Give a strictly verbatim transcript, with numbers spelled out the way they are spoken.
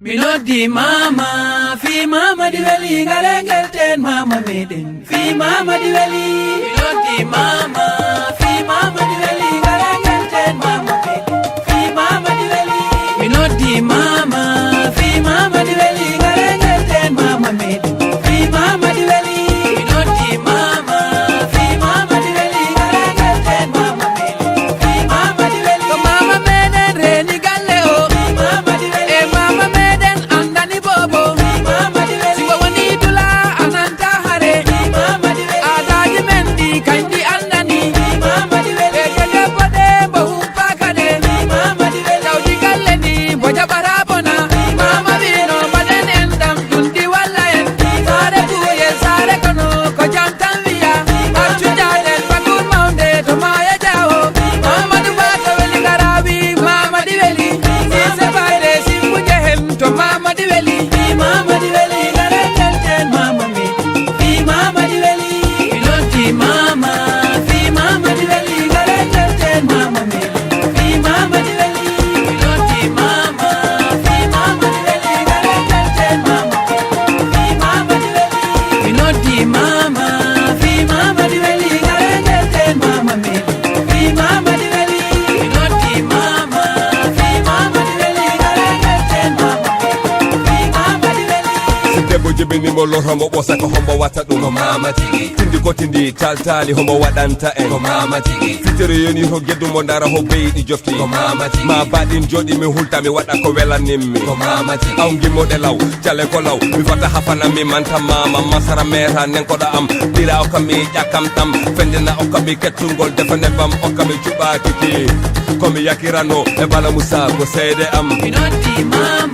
Mi noddi mama, fii mama di weli, ngaree ngelten mama meɗen. Fii mama di weli. Mi noddi mama, fii mama di weli, ngaree ngelten mama meɗen. Fii mama di weli. Mi noddi mama, fii mama di weli, ngaree ngelten mama meɗen. Fii mama di weli. Mi noddi mama, fii mama di weli, ngaree ngelten mama meɗen. Fii mama di weli. Ko mama meɗen reeni galle o. Fii mama di weli. E mama meɗen andani bobo. Fii mama di weli. Si o woni dula ananta hare. Fii mama di weli. Aadaaji men ɗi kanɗi andani. Fii mama di weli. E debbo ɗe mbo humpaka ɗe. Fii mama di weli. Jawdi galle ni mbo jaɓata bona. Fii mama di weli. No mbaɗen en ɗam ɗum ɗi walla en. Saare buye saare kono ko jam tan wiya. Accu jaaɗen bakkur mawnde to maaya jaawo. Mamadou Ba to weli ngarawi mama di weli. Ise baɗe simbu jehen to mama di weli. Fii mama di weli, ngaree ngelten mama mi. Fii mama di weli. Mi noddi mama, fii mama di weli, ngaree ngelten mama mi. Fii mama di weli. Mi noddi mama, fii mama di weli, ngaree ngelten mama mi. Fii mama di weli. Mi noddi mama, fii mama di weli, ngaree ngelten mama mi. Fii mama di weli. Mi noddi mama, fii mama di weli, ngaree ngelten mama mi. Fii mama di weli. Si debbo jibini mo lor homo ɓosa ko hombo watta ɗum. Ko mama tigi. Tindi ko tindi taltali homo waɗanta en. Ko mama tigi. Fitere yoni ho geddu mo dara ho beyɗi jofti. Ko mama tigi. Ma baɗin joɗi mi hulta mi waɗa ko welanimmi. Ko mama tigi. Aw gimmoɗe law, cale ko law, mi fata hafana mi manta mama masara meta nen koɗo am. Ɓira o kam mi ƴakam ɗam, fendina o kam mi kettungol defa nebam o kam mi cuɓa kiki. Ko mi yakirano e bala musa ko seede am. Mi noddi mama.